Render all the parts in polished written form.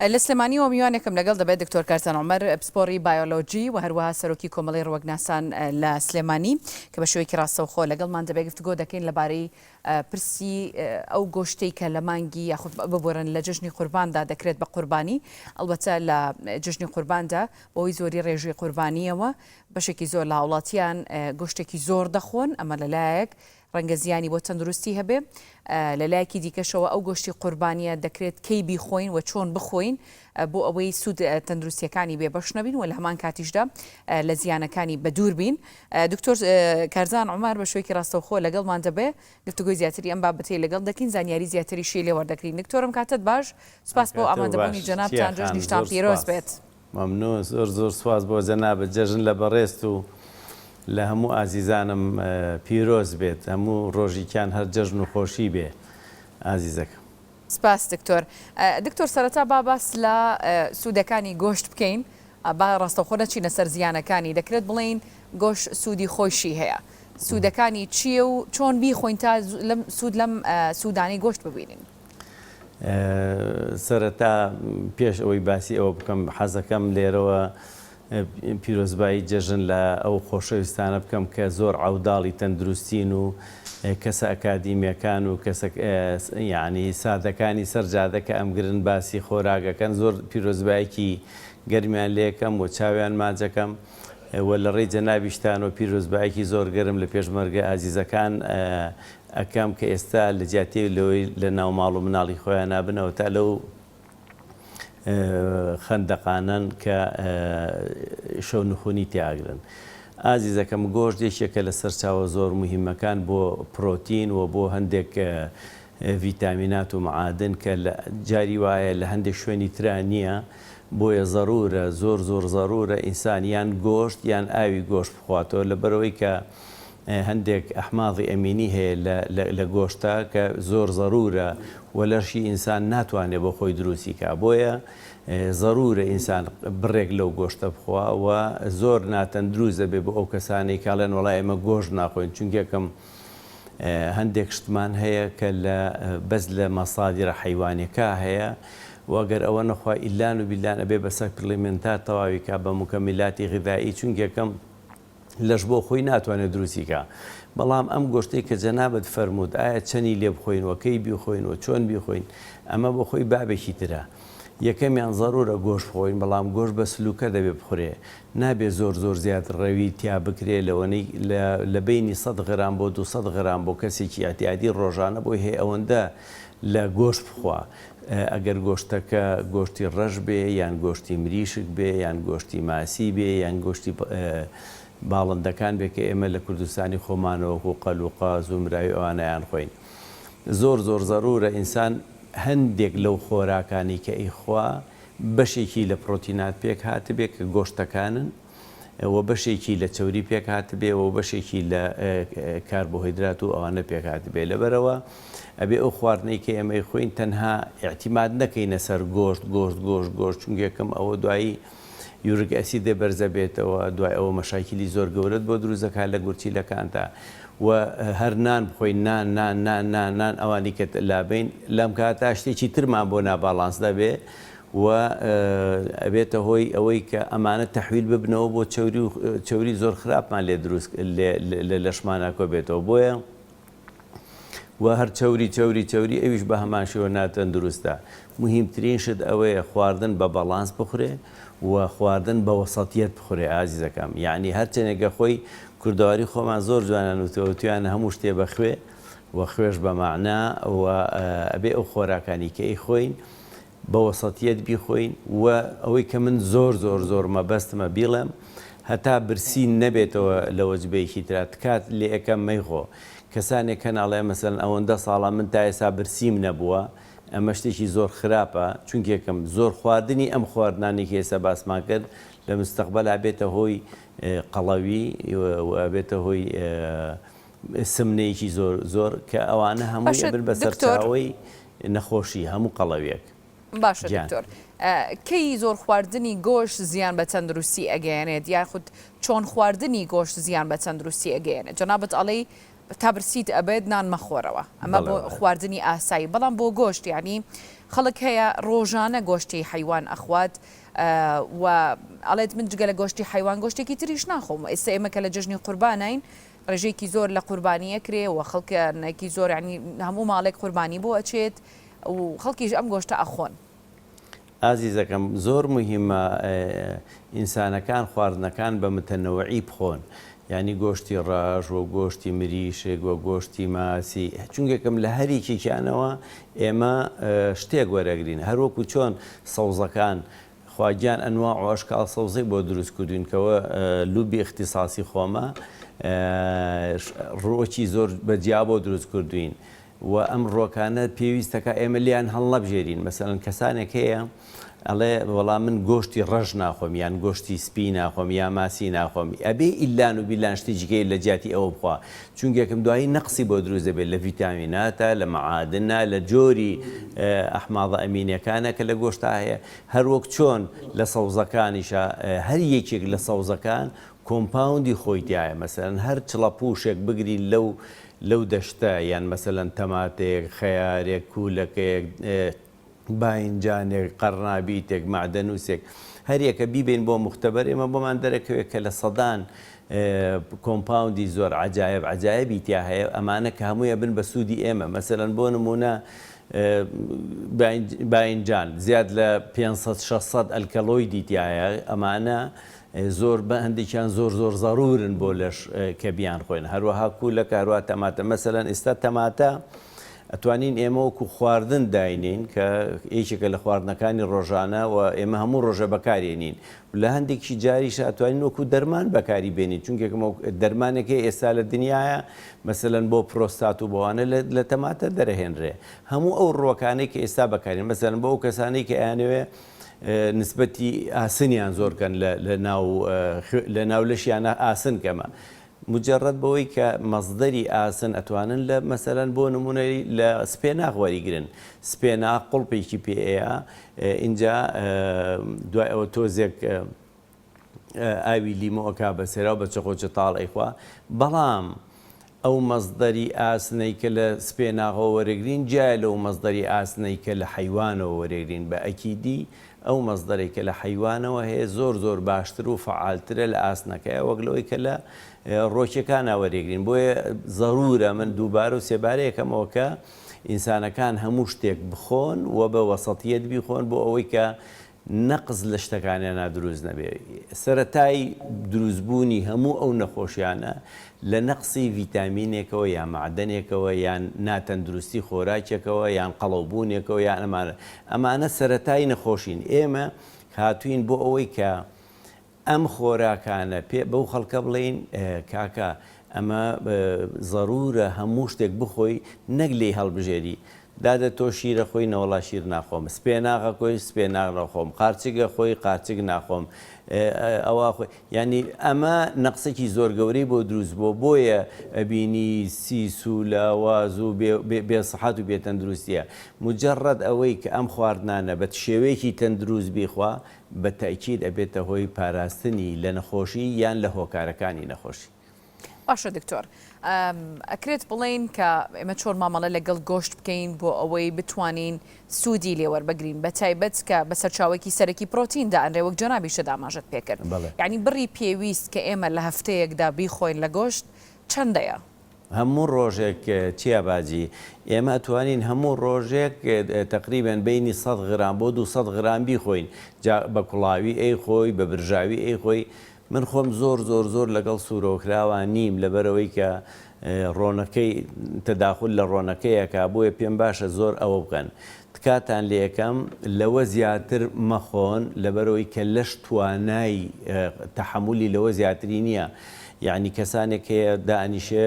لە سلێمانیەوە میوانێکم لەگەڵ دەبێت دکتۆر کارزان عومەر پسپۆڕی بایۆلۆجی و هەروەها سەرۆکی کۆمەڵەی ڕوەکناسان لە سلێمانی کە بە شێوەیەکی ڕاستەوخۆ لەگەڵمان دەبێت گفتوگۆ دەکەین لەبارەی پرسی ئەو گۆشتەی کە لە مانگی یاخود ببورن لە جەژنی قورباندا دەکرێت بە قوربانی ئەڵبەتە لە جەژنی قورباندا بەهۆی زۆری ڕێژەی قوربانیەوە بەشێکی زۆر لە هاوڵاتیان گۆشتێکی زۆر دەخۆن ئەمە لەلایەک ڕەنگە زیانی بۆ تەندروستی هەبێ، لە لایەکی دیکەشەوە ئەو گۆشتی قوربانییە دەکرێت کەی بیخۆین و چۆن بخۆین بۆ ئەوەی سوود تەندروستییەکانی بێ بەش نەبین و لە هەمان کاتیشدا لە زیانەکانی بەدوور بین. دکتۆر کارزان عومەر بە شێوەیەکی ڕاستەوخۆ لەگەڵمان دەبێ، گفتوگۆی زیاتری ئەم بابەتەی لەگەڵ دەکەین، زانیاری زیاتریشی لێ وەردەگرین. دکتۆرم کاتت باش، سوپاس بۆ کاتت باش ئامادەبوونی چیا جەنابتان، خان جەژنیشتان زۆر پیرۆز سوپاس. بێت. مەمنون زۆر زۆر سوپاس بۆ جەنابت جەژن لە بەڕێزت و لە هەموو ئازیزانم پیرۆز بێت هەموو ڕۆژیکیان هەر جەژن و خۆشی بێ ئازیزەکەم. سپاس دکتۆر. دکتۆر سەرەتا با باس لە سوودەکانی گۆشت بکەین با ڕاستەوخۆ نەچینە سەر زیانەکانی دەکرێت بڵێین گۆشت سوودی خۆیشی هەیە سوودەکانی چییە و چۆن بیخۆین تا سوود لەم سوودانەی گۆشت ببینین؟ سەرەتا پێش ئەوەی باسی ئەوە بکەم حەزەکەم لێرەوە پیرۆزبایی جەژن لە ئەو خۆشەویستانە بکەم کە زۆر عەوداڵی تەندروستین و کەسە ئەکادیمیەکان و کەسە یعنی سادەکانی سەر جادە کە ئەمگرن باسی خۆراگەکەن زۆر پیرۆزبایەکی گەرمیان لێکەم و چاویان ماجەکەم و لە ڕێی جەنابیشتانەوە پیرۆزبایەکی زۆر گەرم لە پێشمەرگە ئازیزەکان ئەکەم کە ئێستا لە جیاتی لەوەی لە ناو ماڵ و مناڵی خۆیانا بن ئەوەتا لەو خەندەقانەن کە شەونخونی تیاگرن. ئازیزەکەم گۆشت یەکێکە لە سەرچاوە زۆر موهیمەکان بۆ پرۆتین و بۆ هەندێک ڤیتامینات و معادن کە لە جاری وایە لە هەندێک شوێنی ترا نییە بۆیە زەرورە زۆر زۆر زەرورە ئینسان یان گۆشت یان ئاوی گۆشت بخواتەوە لەبەرئەوەی کە هەندێک ئەحماضی ئەمینی هەیە لە لە گۆشتا کە زۆر زەرورە و لەشی ئینسان ناتوانێ بۆ خۆی دروستی کا بۆیە زەرورە ئینسان بڕێک لەو گۆشتە بخوا و زۆر ناتەندروست دەبێ بۆ ئەو کەسانەی کە ئەڵێن وەڵا ئێمە گۆشت ناخۆین چونکێکم هەندێک شتمان هەیە کە لە بەس لە مەسادیرە حەیوانیەکە هەیە و گەر ئەوە نەخوا ئیلان و بیلان ئەبێ بە سەپلیمێنتات تەواوی کا بە موکەمیلاتی غذائی چونکێکم لەش بۆ خۆی ناتوانێت دروستی کا بەڵام ئەم گۆشتەی کە جەنابت فەرمووت ئایا چەنی لێ بخۆین و کەی بیخۆین و چۆن بیخۆین ئەمە بۆ خۆی بابێکی ترە یەکەمیان زەرورە گۆشت بخۆین بەڵام گۆشت بە سلوکە دەبێ بخورێ نابێ زۆر زۆر زیاد ڕەوی تیا بکرێ لەوەنەی لە لە بەینی سەد غرام بۆ 200 غرام بۆ کەسێکی ئیعتیادی ڕۆژانە بۆی هەیە ئەوەندە لە گۆشت بخوا ئەگەر گۆشتەکە گۆشتی ڕەش بێ یان گۆشتی مریشک بێ یان گۆشتی ماسی بێ یان گۆشتی باڵندەکان بێ کە ئێمە لە کوردستانی خۆمانەوە وەکو قەل و قاز و مراوی ئەوانە ئەیانخۆین زۆر زۆر زەرورە ئینسان هەندێک لەو خۆراکانەی کە ئەیخوا بەشێکی لە پرۆتینات پێک هاتبێ کە گۆشتەکانن و بەشێکی لە چەوری پێک هاتبێ و بەشێکی لە کاربۆهیدرات و ئەوانە پێک هاتبێ لەبەرئەوە ئەبێ ئەو خواردنەی کە ئێمە ئەیخۆین تەنها ئیعتیماد نەکەینە سەر گۆشت گۆشت گۆشت گۆشت چونکە یەکەم ئەوە دوایی uric acid ێ بەرزەبێتەوە دوای ئەوە مەشاکیلی زۆر گەورەت بۆ دروست دەکات لە گورچیلەکانتا و هەر نان بخۆین نان نان نان نان نان ئەوانی کە لابەین لەم کاتە شتێکی ترمان بۆ ناباڵانس دەبێ و ئەبێتە هۆی ئەوەی کە ئەمانە تەحویل ببنەوە بۆ چەوری و چەوری زۆر خراپمان لێ دروست لە لەشمانا کۆبێتەوە بۆیە و هەر چەوری چەوری چەوری ئەویش بە هەمان شێوە ناتەندروستە موهیمترین شت ئەوەیە خواردن بە بەڵانس بخورێ و خواردن بە وەسەتیەت بخورێ ئازیزەکەم یەعنی هەرچەنێکە خۆی کوردەواری خۆمان زۆر جوانیان وتوە وتویانە هەموو شتێ بە خوێ و خوێش بە مەعنا و ئەبێ ئەو خۆراکانی کە ئەیخۆین بە وەسەتیەت بیخۆین و ئەوەی کە من زۆر زۆر زۆر مەبەستمە بیڵێم هەتا برسی نەبێتەوە لە وەجبەیەکی ترا تکات لێ ئەکەم مەیخۆ کەسانێک هەن ئەڵێ مەسەلەن ئەوەندە ساڵە من تا ئێستا برسیم نەبووە ئەمە شتێکی زۆر خراپە چونکێکم زۆر خواردنی ئەم خواردنانەی کە ئێستا باسمان کرد لە مستەقبەلا بێتە هۆی قەڵەوی و ئەبێتە هۆی سمنەیەکی زۆر زۆر کە ئەوانە هەمووی باشە ئەبن بە دکتۆر. سەرچاوەی نەخۆشی هەموو قەڵەویەک باشە گیان. دکتۆر کەی زۆر خواردنی گۆشت زیان بە تەندروستی ئەگەیەنێت یاخود چۆن خواردنی گۆشت زیان بە تەندروستی ئەگەیەنێت جەنابت ئەڵێی تا برسیت ئەبێت نان مەخۆرەوە ئەمە بەڵێ بۆ وایە. خواردنی ئاسایی بەڵام بۆ گۆشت یانی. خەڵک هەیە ڕۆژانە گۆشتی حەیوان ئەخوات و ئەڵێت من جگە لە گۆشتی حەیوان گۆشتێکی تریش ناخۆم ئێستا ئێمە کە لە جەژنی قوربانین ڕێژەیەکی زۆر لە قوربانی ئەکرێ و خەڵکانێکی زۆر یانی هەموو ماڵێک قوربانی بۆ ئەچێت و خەڵکیش ئەم گۆشتە ئەخۆن. ئازیزەکەم زۆر موهیمە ئینسانەکان خواردنەکان بە متەنەوعی بخۆن یانی گۆشتی ڕەش وە گۆشتی مریشک وە گۆشتی ماسی چونکێکم لە هەریکێکیانەوە ئێمە شتێک وەرەگرین هەروەکو چۆن سەوزەکان خوا گیان ئەنواع و ئەشکاڵ سەوزەی بۆ دروست کردوین کەوە لوبی ئیختیساسی خۆمە ڕووەکی زۆر بە جیا بۆ دروست کردوین و ئەم ڕووەکانە پێویستەکە ئێمە لێیان هەڵنەبژێرین مەسەلەن کەسانێک هەیە ئەڵێ وەڵا من گۆشتی ڕەش ناخۆم یان گۆشتی سپی ناخۆم یا ماسی ناخۆم ئەبێ ئیلان و بیلان شتێکی کەی لە جیاتی ئەوە بخوا چونکێکم دوایی نەقسی بۆ دروست دەبێت لە ڤیتامیناتە لە مەعادنە لە جۆری ئەحماضە ئەمینیەکانە کە لە گۆشتا هەیە هەروەک چۆن لە سەوزەکانیشا هەر یەکێک لە سەوزەکان compound ی خۆی تیایە مەسەلەن هەر چڵە پوشێک بگرین لەو لەو دەشتە یان مەسەلەن تەماتەیەک خەیارێک کوولەکەیەک باینجانێک قەرنابیتێک مەعدەنوسێک هەر یەکە بیبەین بۆ موختەبەر ئێمە بۆمان دەرەکەوێت کە لە سەدان compound ی زۆر عەجایەب عەجایەبی تیا هەیە ئەمانە کە هەمووی ئەبن بە سوودی ئێمە مەسەلەن بۆ نموونە باینجان زیاد لە 500 600 ئەلکەلۆیدی تیایە ئەمانە زۆر بە هەندێکیان زۆر زۆر زەرورن بۆ لەش کە بیان خۆین هەروەها کوولەکە هەروە تەماتە مەسەلەن ئێستا تەماتە ئەتوانین ئێمە وەکو خواردن داینین کە یەکێکە لە خواردنەکانی ڕۆژانە و ئێمە هەموو ڕۆژە بەکارێنین لە هەندێکی جاریش ئەتوانین وەکو دەرمان بەکاری بێنین چونکێکم دەرمانێک هەیە ئێستا لە دنیاە مەسەلەن بۆ پرۆستات و بۆوانە لە تەماتە دەرەهێنرێ هەموو ئەو ڕوەکانەی کە ئێستا بەکارین مەسەلەن بۆ ئەو کەسانەی کە ئەیانەوێ نسبەتی ئاسنیان زۆر کەن لە ناو لە ناو لەشیانە ئاسن کەمە مجرد بەوەی کە مەسدەری ئاسن ئەتوانن لە مەسەلەن بۆ نمونەی لە سپێناخ وەریگرن سپێناخ قوڵپێکی پێ ئەیا ئینجا دوای ئەوە تۆزێک ئاوی لیمۆ ئەکا بە سەرا و بە چەقۆچە تاڵ ئەیخوا بەڵام ئەو مەسدەری ئاسنەی کە لە سپێناغەوە وەرەگرین جیایە لەو مەسدەری ئاسنەی کە لە حەیوانەوە وەرەگرین بە ئەکیدی ئەو مەسدەرەی کە لە حەیوانەوە هەیە زۆر زۆر باشتر و فەعالترە لە ئاسنەکەیا وەک لەوەی کە لە ڕۆکیەکانا وەرێگرین بۆیە زەرورە من دووبارە و سێبارە یەکەمەوە کە ئینسانەکان هەموو شتێک بخۆن و بە وەسەتیەت بیخۆن بۆ ئەوەی کە نەقس لە شتەکانیانا دروست نەبێ. سەرەتای دروستبوونی هەموو ئەو نەخۆشیانە لە نەقسی ڤیتامینێکەوە یا مەعدەنێکەوە یان ناتەندروستی خۆراکێکەوە یان قەڵەوبوونێکەوە یان ئەمانە ئەمانە سەرەتای نەخۆشین ئێمە هاتووین بۆ ئەوەی کە ئەم خۆراکانە پێ بەو خەڵکە بڵێین کاکە ئەمە زەرورە هەموو شتێک بخۆی نەک لێی هەڵبژێری دادە تۆ شیر ئەخۆی نەوەڵا شیر ناخۆم سپێناغ ئەکۆی سپێناغ نەخۆم قارچک ئەخۆی قارچک ناخۆم ئەوە ئەخۆی یانی ئەمە نەقسێکی زۆر گەورەی بۆ دروست بووە بۆیە ئەبینی سیس و لاواز و بێ سەحەت و بێ تەندروستیە مجرد ئەوەی کە ئەم خواردنانە بە شێوەیەکی تەندروست بیخوا بە تەئکید ئەبێتە هۆی پاراستنی لە نەخۆشی یان لە هۆکارەکانی نەخۆشی. باشە دکتۆر ئەکرێت بڵێین کە ئێمە چۆن مامەڵە لەگەڵ گۆشت بکەین بۆ ئەوەی بتوانین سوودی لێ وەربگرین بە تایبەت کە بە سەرچاوەیەکی سەرەکی پرۆتین دائەنرێ وەک جەنابیشت ئاماژەت پێکرد یانی بڕی پێویست کە ئێمە لە هەفتەیەکدا بیخۆین لە گۆشت چەندەیە؟ هەموو ڕۆژێک چیا باجی؟ ئێمە ئەتوانین هەموو ڕۆژێک تەقریبەن بەینی سەد غرام بۆ 200 غرام بیخۆین جا بە کوڵاوی ئەیخۆی بە برژاوی ئەیخۆی من خۆم زۆر زۆر زۆر لەگەڵ سوورۆکراوا نیم لەبەرئەوەی کە ڕۆنەکەی تەداخول لە ڕۆنەکەی ئەکا بۆیە پێم باشە زۆر ئەوە بکەن تکاتان لێ ئەکەم لەوە زیاتر مەخۆن لەبەرئەوەی کە لەش توانای تەحەمولی لەوە زیاتری نییە یەعنی کەسانێک هەیە دائەنیشێ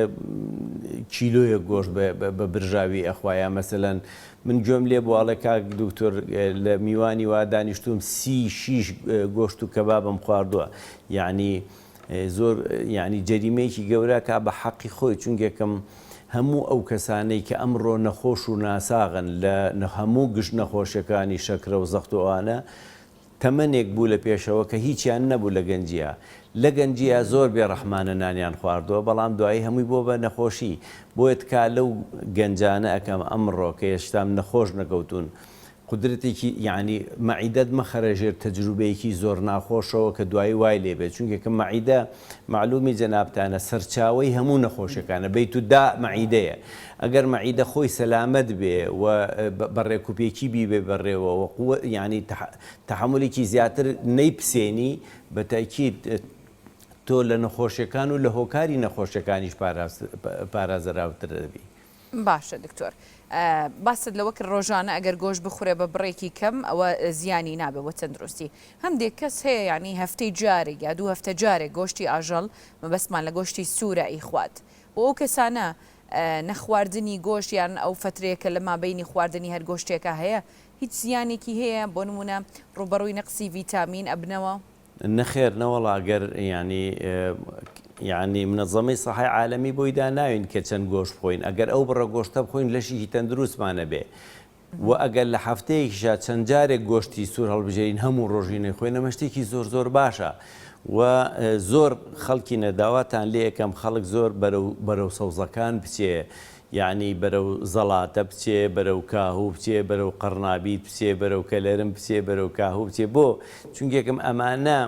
کیلۆیەک گۆشت بە برژاوی ئەخوا یا مەسەلەن من گوێم لێ بوو ئەڵێ کاک دوکتور لە میوانی وا دانیشتووم سی شیش گۆشت و کەبابم خواردووە یەعنی زۆر یەعنی جەریمەیەکی گەورە کا بە حەقی خۆی چونکێکم هەموو ئەو کەسانەی کە ئەمڕۆ نەخۆش و ناساغن لە هەموو گشت نەخۆشیەکانی شەکرە و زەخت و ئەوانە تەمەنێک بوو لە پێشەوە کە هیچیان نەبوو لە گەنجیا. لە گەنجیا زۆر بێ ڕەحمانە نانیان خواردووە بەڵام دوایی هەمووی بووە بە نەخۆشی. بۆیە تکا لەو گەنجانە ئەکەم ئەمڕۆ کە هێشتام نەخۆش نەکەوتوون. قودرەتێکی یەعنی مەعیدەت مەخەرە ژێر تەجروبەیەکی زۆر ناخۆشەوە کە دوایی وای لێ بێت چونکە کە مەعیدە مەعلومی جەنابتانە سەرچاوەی هەموو نەخۆشیەکانە بەیت الداء مەعیدەیە ئەگەر مەعیدە خۆی سەلامەت بێ و بە ڕێکوپێکی بیبێ بەڕێوە و قوە یەعنی تەحەمولێکی زیاتر نەیپسێنی بە تەئکید تۆ لە نەخۆشیەکان و لە هۆکاری نەخۆشیەکانیش پارازراوتر دەبی. باشە دکتۆر باست لەوە کرد ڕۆژانە ئەگەر گۆشت بخورێ بە بڕێکی کەم ئەوە زیانی نابێ بۆ تەندروستی هەندێک کەس هەیە یانی هەفتەی جارێک یا دوو هەفتە جارێک گۆشتی ئاژەڵ مەبەستمان لە گۆشتی سوورە ئەیخوات بۆ ئەو کەسانە نەخواردنی گۆشت یان ئەو فەترەیە کە لە مابەینی خواردنی هەر گۆشتێکا هەیە هیچ زیانێکی هەیە بۆ نمونە ڕووبەڕووی نەقسی ڤیتامین ئەبنەوە؟ نەخێر نەوەڵا گەر یانی یانی منەزەمەی سەحەی عالەمی بۆی داناوین کە چەند گۆشت بخۆین ئەگەر ئەو بڕە گۆشتە بخۆین لەشیکی تەندروستمان ئەبێ وە ئەگەر لە هەفتەیەکیشا چەند جارێک گۆشتی سوور هەڵبژێرین هەموو ڕۆژی نەیخۆین ئەمە شتێکی زۆر زۆر باشە و زۆر خەڵکینە داواتان لێ ئەکەم خەڵک زۆر بەرەو بەرەو سەوزەکان بچێ یەعنی بەرەو زەڵاتە بچێ، بەرەو کاهوو بچێ، بەرەو قەڕنابیت بچێ، بەرەو کەلەرم بچێ، بەرەو کاهوو بچێ، بۆ؟ چونکێکم ئەمانە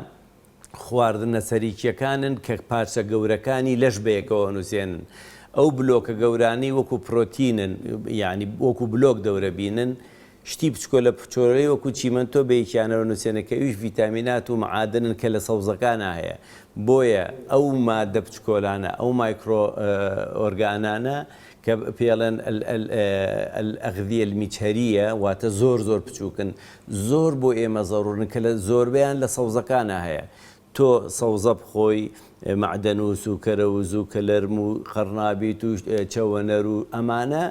خواردنە سەریکیەکانن کە پارچە گەورەکانی لەش بەیەکەوە ئەنووسێنن. ئەو بلۆکە گەورانەی وەکو پرۆتینن، یەعنی وەکو بلۆک دەورە بینن، شتی بچکۆلە پچۆلەی وەکو چیمەنتۆ بەیەکیانەوە نوسێنە کە ئەویش ڤیتامینات و معادنن کە لە سەوزەکانا هەیە بۆیە ئەو مادە بچکۆلانە ئەو مایکرۆ ئۆرگانانە کە پێڵێن الاغذیە المجهریە واتە زۆر زۆر بچوکن زۆر بۆ ئێمە زەرورن کە لە زۆربەیان لە سەوزەکانا هەیە تۆ سەوزە بخۆی مەعدەنوس و کەرەوز و کەلەرم و قەڕنابیت و چەوەنەر و ئەمانە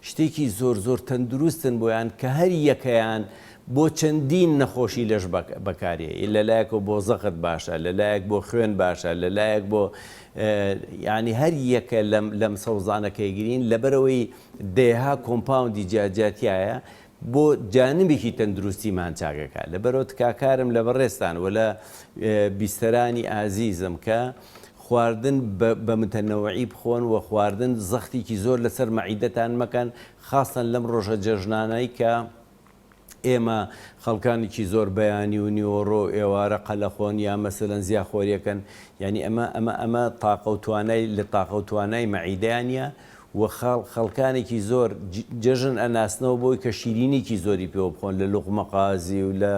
شتێکی زۆر زۆر تەندروستن بۆیان کە هەر یەکەیان بۆ چەندین نەخۆشی لەش بەکارێ لە لایەکەوە بۆ زەخت باشە لە لایەک بۆ خوێن باشە لە لایەک بۆ یانی هەر یەکە لەم لەم سەوزانە کە گرین لەبەرەوەی دەیەها compound ی جیاجیا تیایە بۆ جانبێکی تەندروستیمان چاکەکا لەبەرئەوە تکاکارم لە بەڕێزتان و لە بیستەرانی ئازیزم کە خواردن بە متەنەوعی بخۆن و خواردن زەختێکی زۆر لەسەر مەعیدەتان مەکەن خاستەن لەم ڕۆژە جەژنانەی کە ئێمە خەڵکانێکی زۆر بەیانی و نیوەڕۆ و ئێوارە قەلەخۆن یا مەسەلەن زیاخۆریەکەن یانی ئەمە ئەمە ئەمە تاقە و توانای لە تاقە و توانای مەعیدەیان نیە و خەڵکانێکی زۆر جەژن ئەناسنەوە بۆی کە شیرینیکی زۆری پێوە بخۆن لە لوقمە قازی و لە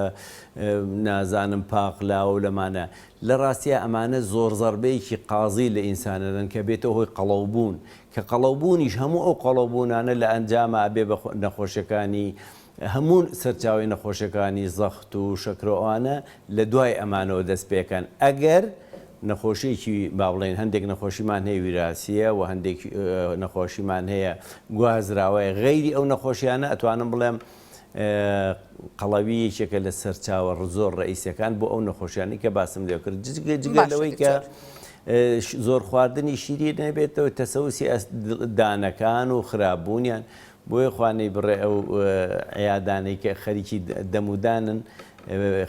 نازانم پاقلاوە و لەمانە لە ڕاستیا ئەمانە زۆر زەڕبەیەکی قازی لە ئینسان ئەدەن کە بێتە هۆی قەڵەو بوون کە قەڵەو بوونیش هەموو ئەو قەڵەو بوونانە لە ئەنجاما ئەبێ بە نەخۆشیەکانی هەموو سەرچاوەی نەخۆشیەکانی زەخت و شەکرە و ئەوانە لە دوای ئەمانەوە دەست پێکەن ئەگەر نەخۆشیەکی با بڵێین هەندێک نەخۆشیمان هەیە ویراسیە و هەندێک نەخۆشیمان هەیە گوازراوەیە غەیری ئەو نەخۆشیانە ئەتوانم بڵێم قەڵەوی یەکێکە لە سەرچاوە زۆر ڕئیسیەکان بۆ ئەو نەخۆشیانەی کە باسم لێ کرد جگە جگە لەوەی کە زۆر خواردنی شیری نەبێتەوە تەسەوسی دانەکان و خراپبوونیان بۆیە خوا نەیبڕێ ئەو عیادانەی کە خەریکی دەم و دانن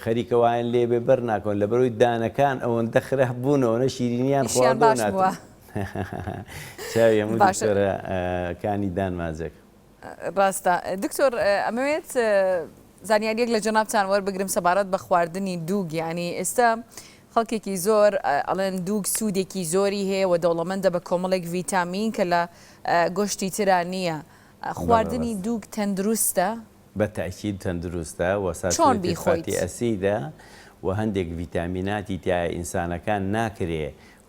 خەریکە وایان لێ بێ بەر ناکەون لەبەرەوەی دانەکان ئەوەندە خراپ بوون ئەوەنە شیرینیان ئیشیان خواردووە باش بووە. ناتوانن چاوی هەموو باشە. دکتۆرە کانی دان ماجەک. ڕاستە دکتۆر ئەمەوێت زانیاریەک لە جەنابتان وەربگرم سەبارەت بە خواردنی دووگ یانی ئێستا خەڵکێکی زۆر ئەڵێن دووگ سوودێکی زۆری هەیە و دەوڵەمەندە بە کۆمەڵێک ڤیتامین کە لە گۆشتی ترا نییە خواردنی دووگ تەندروستە؟ بە تەئکید تەندروستە و چۆن saturated بیخۆیت؟ fatty acid ە و هەندێک ڤیتامیناتی تیایە ئینسانەکان ناکرێ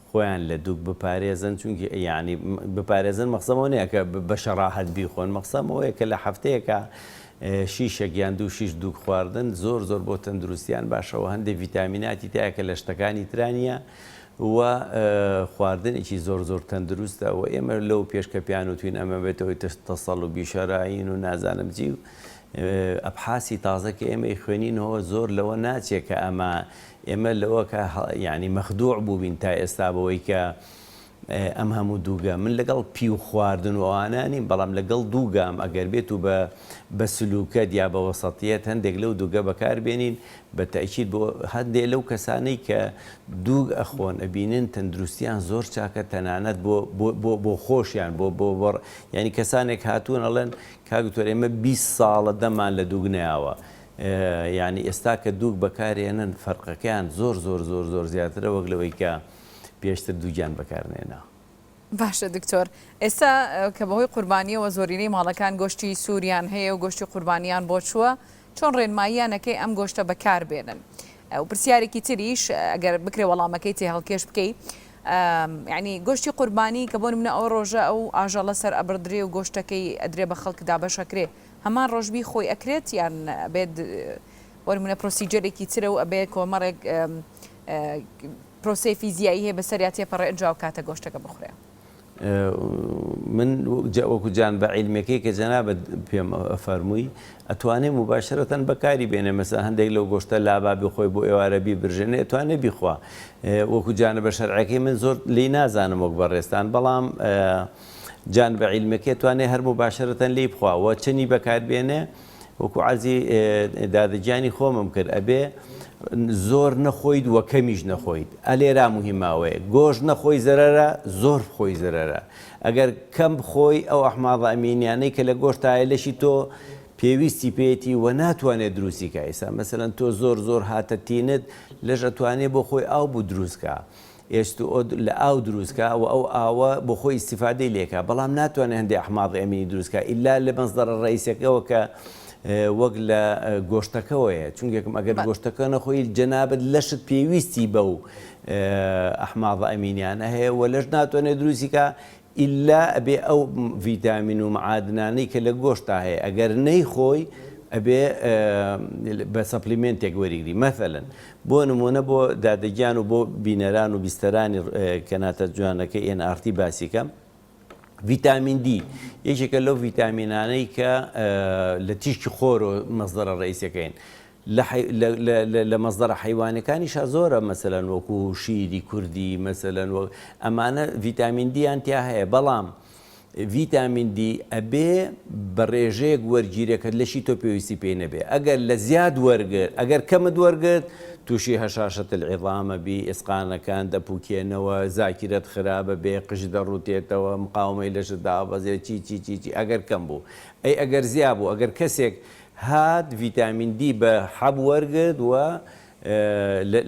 خۆیان لە دوگ بپارێزن چونکی یانی بپارێزن مەقسەم ئەوە نیە کە بە شەڕاهەت بیخۆن مەقسەم ئەوەیە کە لە هەفتەیەکا شیشێک یان دوو شیش دوگ خواردن زۆر زۆر بۆ تەندروستیان باشە و هەندێک ڤیتامیناتی تایە کە لە شتەکانی ترا نیە و خواردنێکی زۆر زۆر تەندروستە و ئێمە لەو پێش کە پیان وتوین ئەمە بێتە هۆی تەسەڵوبی شەراین و نازانم چی و ئەبحاسی تازە کە ئێمە ئەیخوێنینەوە زۆر لەوە ناچێ کە ئەمە ئێمە لەوە کە یانی مەخدوع بووبین تا ئێستا بەوەی کە ئەم هەموو دووگە من لەگەڵ پیو خواردن و ئەوانە نیم بەڵام لەگەڵ دووگام ئەگەر بێت و بە بە سلوکەت یا بە وەسەتیەت هەندێک لەو دووگە بەکار بێنین بە تەئکید بۆ هەندێ لەو کەسانەی کە دووگ ئەخۆن ئەبینن تەندروستیان زۆر چاکە تەنانەت بۆ بۆ بۆ بۆ خۆشیان بۆ بۆ بۆ یانی کەسانێک هاتوون ئەڵێن کاک دکتۆر ئێمە 20 ساڵە دەممان لە دووگ نەیاوە یانی ئێستا کە دووگ بەکارێنن فەرقەکەیان زۆر زۆر زۆر زۆر زیاترە وەک لەوەی کە پێشتر دووگیان بەکارنێنا. باشە دکتۆر ئێستا کە بەهۆی قوربانیەوە زۆرینەی ماڵەکان گۆشتی سوریان هەیە و گۆشتی قوربانیان بۆ چووە چۆن ڕێنماییان ئەکەی ئەم گۆشتە بەکار بێنن؟ و پرسیارێکی تریش ئەگەر بکرێ وەڵامەکەی تێهەڵکێش بکەی یعنی گۆشتی قوربانی کە بۆ نمونە ئەو ڕۆژە ئەو ئاژەڵە سەر ئەبڕدرێ و گۆشتەکەی ئەدرێ بە خەڵک دابەش ئەکرێ هەمان ڕۆژ بیخۆی ئەکرێت یان ئەبێت بۆ نمونە procedure ێکی ترە و ئەبێ کۆمەڵێک پرۆسەی فیزیایی هەیە بەسەریا تێپەڕێ ئنجا ئەو کاتە گۆشتەکە بخورێ. من وەکو جانبە عیلمیەکەی کە جەنابت پێم فەرمووی ئەتوانێ موباشەرەتەن بەکاری بێنێ مەسەلەن هەندێک لەو گۆشتە لابا بخۆی بۆ ئێوارە بیبرژێنێ ئەتوانێ بیخوا وەکو جانبە شەرعەکەی من زۆر لێی نازانم وەک بەڕێزتان بەڵام جانبە عیلمیەکەی ئەتوانێ هەر موباشەرەتەن لێی بخوا وە چەنی بەکار بێنێ وەکو عەرزی دادە گیانی خۆمم کرد ئەبێ زۆر نەخۆیت وە کەمیش نەخۆیت ئەلێرا موهیمە ئەوەیە گۆشت نەخۆی زەرەرە زۆر بخۆی زەرەرە ئەگەر کەم بخۆی ئەو ئەحماضە ئەمینیانەی کە لە گۆشتایە لەشی تۆ پێویستی پێیەتی وە ناتوانێت دروستی کا ئیسا مەسەلەن تۆ زۆر زۆر هاتە تینت لەش ئەتوانێ بۆ خۆی ئاو بوو دروست کا H2O لە ئاو دروست کا و ئەو ئاوە بۆ خۆی ئیستیفادەی لێ کا بەڵام ناتوانێ هەندێ ئەحماضی ئەمینی دروست کا ئیلا لە مەسدەرە ڕەئیسەکەوە کە وەک لە گۆشتەکەوەیە چونکێکم ئەگەر گۆشتەکە نەخۆی جەنابت لەشت پێویستی بەو ئەحماضە ئەمینیانە هەیە و لەش ناتوانێت دروستی کا ئیلا ئەبێ ئەو ڤیتامین و معادنانەی کە لە گۆشتا هەیە ئەگەر نەیخۆی ئەبێ بە supplement ێک وەریگری مەثەلەن بۆ نمونە بۆ دادەگیان و بۆ بینەران و بیستەرانی کەناتە جوانەکەی ئێن ئاڕ تی باسی کەم ڤیتامین دی یەکێکە لەو ڤیتامینانەی کە لە تیشکی خۆرەوە مەسدەرە ڕئیسەکەین لە مەسدەرە حەیوانەکانیشا زۆرە مەسەلەن وەکو شیری کوردی مەسەلەن وەک ئەمانە ڤیتامین دیان تیا هەیە بەڵام ڤیتامین دی ئەبێ بە ڕێژەیەک وەرگیرێ کە لەشی تۆ پێویستی پێی نەبێ ئەگەر لە زیاد وەرگرت ئەگەر کەمت وەرگرت تووشی هەشاشەت العظام ئەبی ئێسقانەکان دەپوکێنەوە زاکیرەت خراپە بێ قژ دەڕوتێتەوە مقاومەی لەشت دابەزێ چی چی چی چی ئەگەر کەم بوو ئەی ئەگەر زیا بوو ئەگەر کەسێک هات ڤیتامین دی بە حەب وەرگرت و لە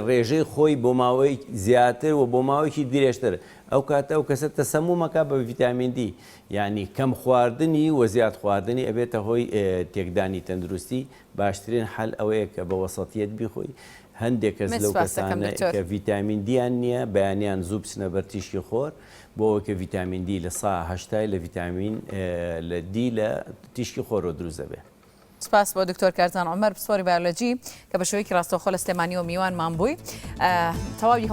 ڕێژەی خۆی بۆ ماوەی زیاتر و بۆ ماوەیەکی درێژتر ئەو کاتە ئەو کەسە تەسەموم ئەکا بە ڤیتامین دی یانی کەم خواردنی و زیاد خواردنی ئەبێتە هۆی تێکدانی تەندروستی باشترین حەل ئەوەیە کە بە وەسەتیەت بیخۆی هەندێک کەس من لەو سپاس دەکەم کەسانە دکتۆر. کە ڤیتامین دیان نییە بەیانیان زوو بچنە بەر تیشکی خۆر بۆ ئەوەی کە ڤیتامین دی لە سا هەشتای لە ڤیتامین لە دی لە تیشکی خۆرەوە دروست دەبێ. سپاس بۆ دکتۆر کارزان عومەر پسپۆری بایۆلۆجی کە بە شێوەیەکی ڕاستەوخۆ لە سلێمانیەوە میوانمان بووی تەواوی.